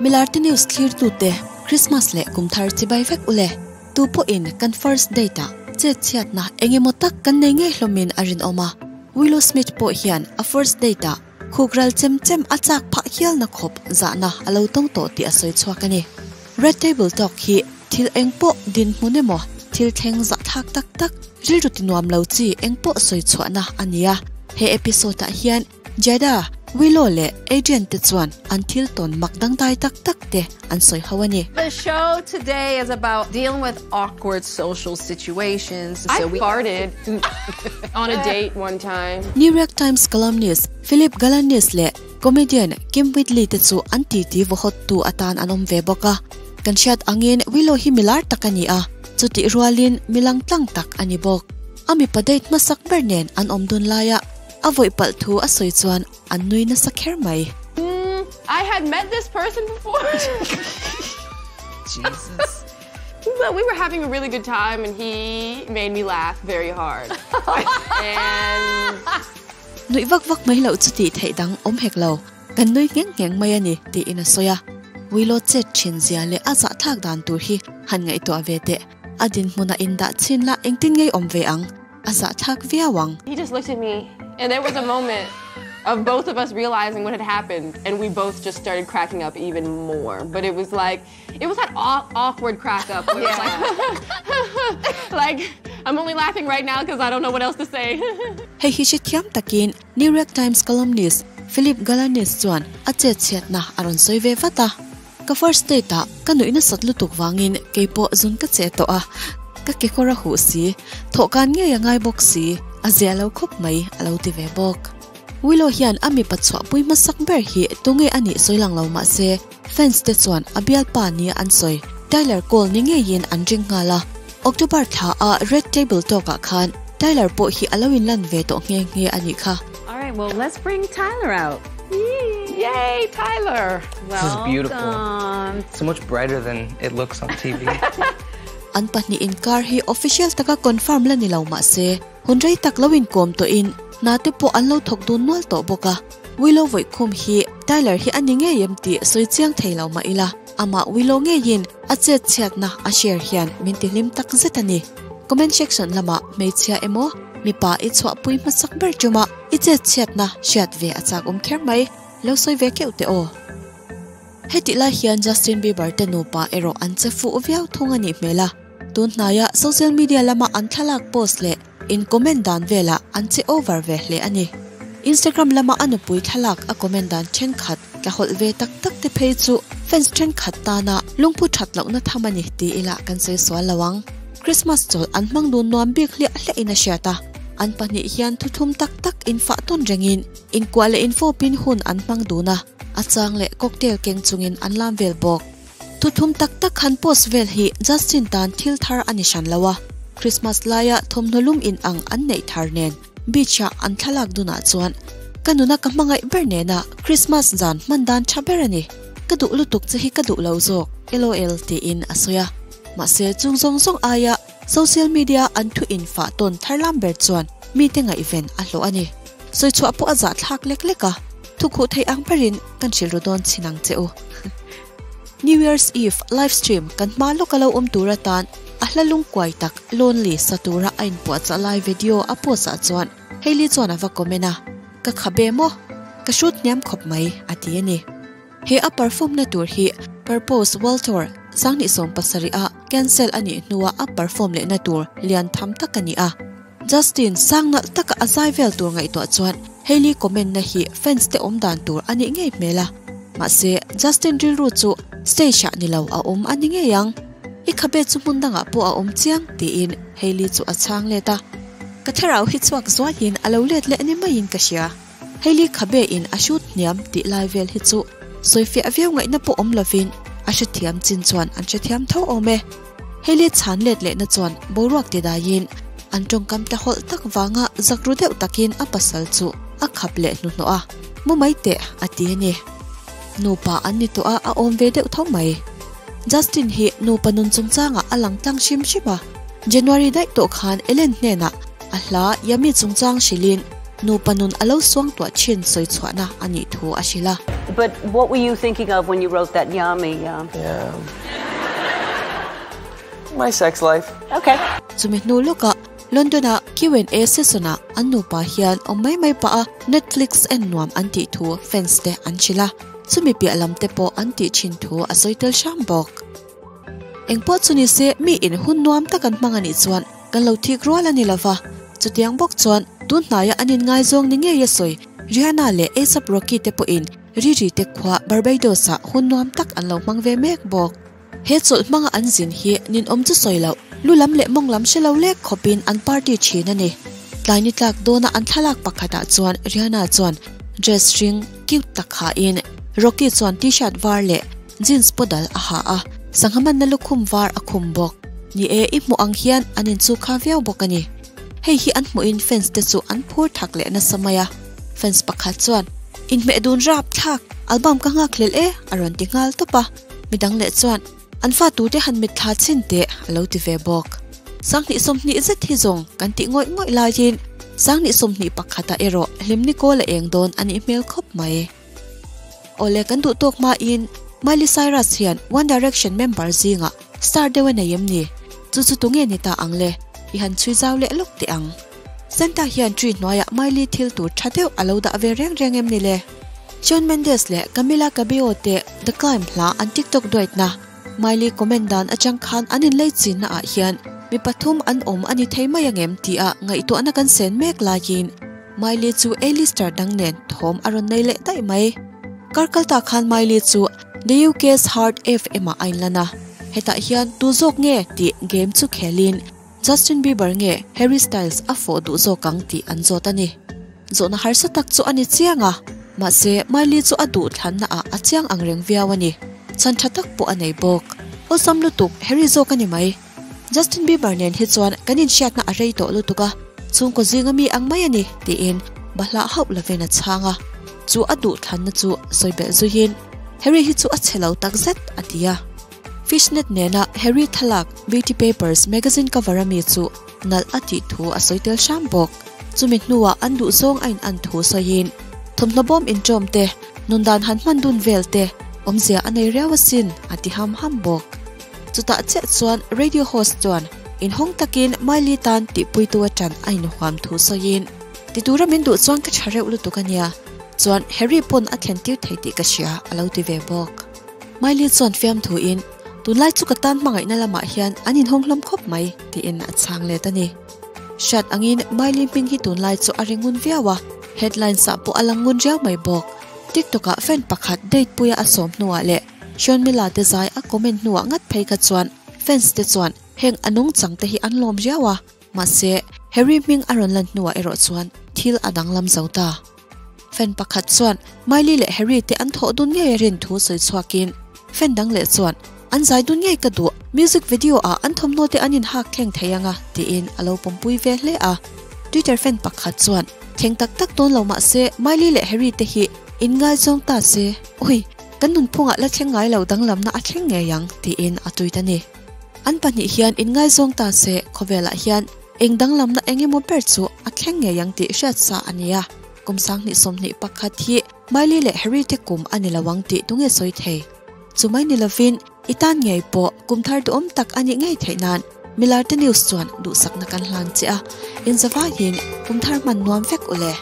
Milarte news thlirtute Christmas leh kumthar chibai vek ule. Tu pawhin kan first date ah chet chhiatna eng emaw tak kan nei ngei hlawmin a rinawm a. Willow Smith pawh hian a first date ah khukral chem chem a chak phah hialna khawp zahna a lo tawng tawh tih a sawi chhuak a ni. Red Table Talk hi thil eng pawh dinhmun emaw thil thleng zahthlak tak tak rilru ti nuam lo chi eng pawh sawi chhuahna a ni a. He episode ah hian Jada, Willow leh Adrian te chuan an thil tawn mak dangdai tak tak te an sawi ho a ni. The show today is about dealing with awkward social situations. I farted on a date one time. New York Times columnist Philip Galanis leh comedian Kim Whitley te chu an titi vaw hawt tu atan an awm ve bawk a. Kan hriat angin Willow hi milar tak a ni a, chutih rualin mi langtlang tak a ni bawk. A mipa date hmasak ber nen an awm dun laia A vawih palh thu a sawi chuan an nui nasa kher mai. I had met this person before. Jesus. Well, we were having a really good time and he made me laugh very hard. And Nuih vak vak mai loh chu tih theih dang awm hek lo, kan nui ngheng ngheng mai a ni, tiin a sawi a. Willow chet thin zia leh a zahthlak dan tur hi han ngaihtuah ve teh. A dinhmunah indah chhin la engtin ngei awm ve ang? A zahthlak viau ang. He just looked at me and there was a moment of both of us realizing what had happened and we both just started cracking up even more. But it was like, it was that awkward crack up where it's like, like I'm only laughing right now because I don't know what else to say. Hei hi hrethiam takin New York Times columnist Philip Galanis chuan a chetchhiatna a rawn sawi ve vat a. Ka first date ah ka nuih nasat lutuk vangin keipawh zun ka che tawh a, ka kekawr a huh si, thawhkan ngei a ngai bawk si, a zia lo khawp mai a lo ti ve bawk. Willow hian a mipa chhuahpui hmasak ber hi tunge a nih sawi lang lo mah se, fans te chuan a bialpa nia an sawi Tyler Cole ni ngeiin an ring nghal a. October thla a Red Table Talk ah khan Tyler pawh hi a lo inlan ve tawh nghe nghe a nih kha. Alright, well let's bring Tyler out. Yay, Tyler! This is beautiful. So much brighter than it looks on TV. An pahnih inkar hi official taka confirm la ni lo mah se, hun rei tak lo inkawm tawhin hna te pawh an lo thawk dun nual tawh bawk a. Willow vawikhum hi Tyler hi a ni ngei em tih sawi chiang thei lo mah ila, amah Willow ngeiin a chet chhiatna a share hian min ti hlim tak zet a ni. Comment section lamah hmeichhia emaw mipa i chhuahpui hmasak ber tumah I chet chhiatna hriat ve a chak awm kher mai, lo sawi ve keuh teh aw. Hetih lai hian Justin Bieber te nupa erawh an che fuh viau thung a nih hmel a, tun hnaia social media lama an thlalak post leh in comment dan velah an che over ve hle a ni. Instagram lama a nupui thlalak a comment dan thenkhat tla hawlh ve tak tak te phei chu fans thenkhat tana lungphu that lohna tham a ni ti ila kan sawi sual lo ang. Christmas chawlh an hmang dun nuam bik hliah hliah in a hriat a. An pahnih hian thuthum tak tak infah tawn rengin inkuah leh infawpin hun an hmang dun a, a chang leh cocktail keng chungin an lam vel bawk. Thuthum tak tak han post vel hi Justin tan thil thar a ni hran lo a, Christmas laia thawmhnaw lum in ang an neih thar nen beach-ah an thlalak dunah chuan ka nuna ka hmangaih ber nena Christmas zan hman dan tha ber a ni, ka duh lutuk che hi ka duh lo zawk, LOL tiin a sawi a. Mahse chung zawng zawng aia Social media an thu infah tawn tharlam ber chuan mite ngaihven a hlawh a ni. Sawichhuah pawh a zahthlak lek lek a, thukhuh theih ang berin kan hrilh ru dawn chin ang che u. New Year's Eve live stream kan hma lawk a lo awm tur atan a hla lungkuai tak Lonely sa tura a inpuahchah lai video a post ah chuan Hailey chuan a va comment a, Ka khabe maw? Ka hrut hniam khawp mai, a ti a ni. He a perform na tur hi Purpose World Tour 2017 ah cancel a nih hnua a perform lehna tur lian tham tak a ni a. Justin sang nalh taka a zai vel tur ngaihtuah chuan Hailey comment na hi fans te awm dan tur a nih ngei hmel a. Mahse Justin rilru chu stage ah ni lo a awm a ni ngei ang. I khabe chu hmun dangah pawh a awm chiang tiin Hailey chu a chhang let a. Ka thlarau hi chhuak zuaiin a lo let leh ni maiin ka hria. Hailey khabe in a hrut hniam tih lai vel hi chu sawifiah viau ngaihna pawh awm lovin a hrethiam chin chuan an hrethiam tho awm e. Hailey chhan let lehna chuan boruak ti daiin an tawngkam ta hawlh tak vanga zak ru deuh takin a pasal chu a khap leh hnuhnawh a, Mu mai teh a ti a ni. Nupa an ni tawh a, a awm ve deuh tho mai. Justin hi nupa nun chungchangah a lang tlang hrim hrim a, January daih tawh khan Ellen hnenah a hla Yummy chungchang hrilhin. Nupa nun a lo suangtuah thin sawi chhuahna a nih thu a hrilh a. But what were you thinking of when you wrote that yummy yum? Yeah. My sex life. Okay. Chumi hnu lawkah London-a Q&A session-ah an nupa hian awm mai mai pah a Netflix en nuam an tih thu fans te an hrilh a, chumi piah lam te pawh an tih thin thu a sawi tel hram bawk. Engpawh chu ni se mi in hun nuam tak an hmang a nih chuan kan lo thik rual a ni lo va, chutiang bawk chuan tun hnaia an inngaizawng ni ngei a sawi Rihanna leh A$AP Rocky te pawhin Riri te khua Barbados-ah hun nuam tak an lo hmang ve mek bawk. He chawlh hmanga an zin hi ninawm chu sawi loh, lu lam leh mawng lam hre lo lek khawpin an party thin a ni. Tlai ni tlak dawna an thlalak pakhatah chuan Rihanna chuan dress hring cute tak hain Rocky chuan t-shirt var leh Jeans pawh dal a ha a, sangha manna lukhum var a khum bawk. Ni e, i hmuh ang hian an inchu kha viau bawk a ni. Hei hi an hmuhin fans te chu an phur thak leh nasa mai a. Fans pakhat chuan, Inhmeh dun rap thlak, album ka nghak hlel e, a rawn ti nghal tawp a. Midang leh chuan, An fa tute han mitthla chhin teh, a lo ti ve bawk. Sanghnih 20 zet hi zawng kan tih ngawih ngawih laiin sanghnih 21 ah erawh hlimni kawl a eng dawn a nih hmel khawp mai. Awle kan duh tawk hmain Miley Cyrus hian One Direction member zingah star deuh a nei em ni? Chu chu tunge ni ta ang le? I han chhui zau leh lawk teh ang. Santa hian tree hnuaiah Miley thil tur tha deuh a lo dah ve reng reng em ni le? Shawn Mendes leh Camila Cabello te The Climb hla an TikTok duaitna Miley comment dan atang khan an inlei chinna ah hian mi pathum an awm a ni thei mai angem tia ngaihtuahna kan sen mek laiin Miley chu A-lister dang nen thawm a rawn nei leh daih mai. Kar kal ta khan Miley chu The UK's Heart FM ah a inlan a, hetah hian tu zawk nge tih game chu khelin Justin Bieber nge Harry Styles a fawh duh zawk ang tih an zawt a ni. Zawhna harsa tak chu a ni chiang a, mahse Miley chu a duh thlanna ah a chiang ang reng viau a ni. Chhan tha tak pawh a nei bawk. Awlsam lutuk Harry zawk a ni mai. Justin Bieber nen hi chuan kan inhriatna a rei tawh lutuk a, chhungkaw zinga mi ang mai a ni, tiin bahlah hauh lovin a chhang a. Chu a duh thlanna chu sawi belh zuiin, Harry hi chu a chhe lo tak zet, a ti a. Fishnet nena Harry thlalak Beauty Papers magazine cover a mi chu nalh a tih thu a sawi tel hram bawk. Chumi hnuah an duh zawng a in-an thu sawiin, Thawmhnaw bawm inṭawm te, nundan han hman dun vel te, awmzia a nei riau asin, a ti ham ham bawk. Chutah chiah chuan radio host chuan inhawng takin Miley tan tihpuitu a ṭan a inhuam thu sawiin, Ti tura min duh chuan ka ṭha reuh lutuk a nia, chuan Harry pawn a thlen tir thei tih ka hria, a lo ti ve bawk. Miley chuan fiamthuin, Tunlai chu ka tan hmangaihna lamah hian an inhawng hlawm khawp mai, tiin a chhang let a ni. Hriat angin Miley hming hi tunlai chu a ri ngun viau a, headlines ah pawh a lang ngun riau mai bawk. TikTok ah fan pakhat date puia a sawm hnuah leh Shawn Miller te zai a comment hnuah ngat phei kha chuan fans te chuan heng a nungchang te hi an lawm riau a, mahse Harry hming a rawn lan hnuah erawh chuan thil a danglam zo ta. Fan pakhat chuan Miley leh Harry te an thawh dun ngei a rin thu sawi chhuakin fan dang leh chuan an zai dun ngei ka duh, music video ah an thawmhnaw te an inhak thleng thei anga tiin a lo pawmpui ve hle a. Twitter fan pakhat chuan thleng tak tak dawn lo mahse Miley leh Harry te hi inngaizawng ta se, ui! Kan nunphungah la thleng ngai lo danglamna a thleng ngei ang, tiin a tweet a ni. An pahnih hian inngaizawng ta se khawvelah hian eng danglamna eng emaw ber chu a thleng ngei ang tih hriat sa a ni a. Kum 2021 hi Miley leh Harry te kum a ni lo ang tih tunge sawi thei? Chu mai ni lovin i tan ngei pawh kum thar duhawm tak a nih ngei theih nan Milarte News chuan duhsakna kan hlan che a, inzavaiin kum thar hman nuam vek u le.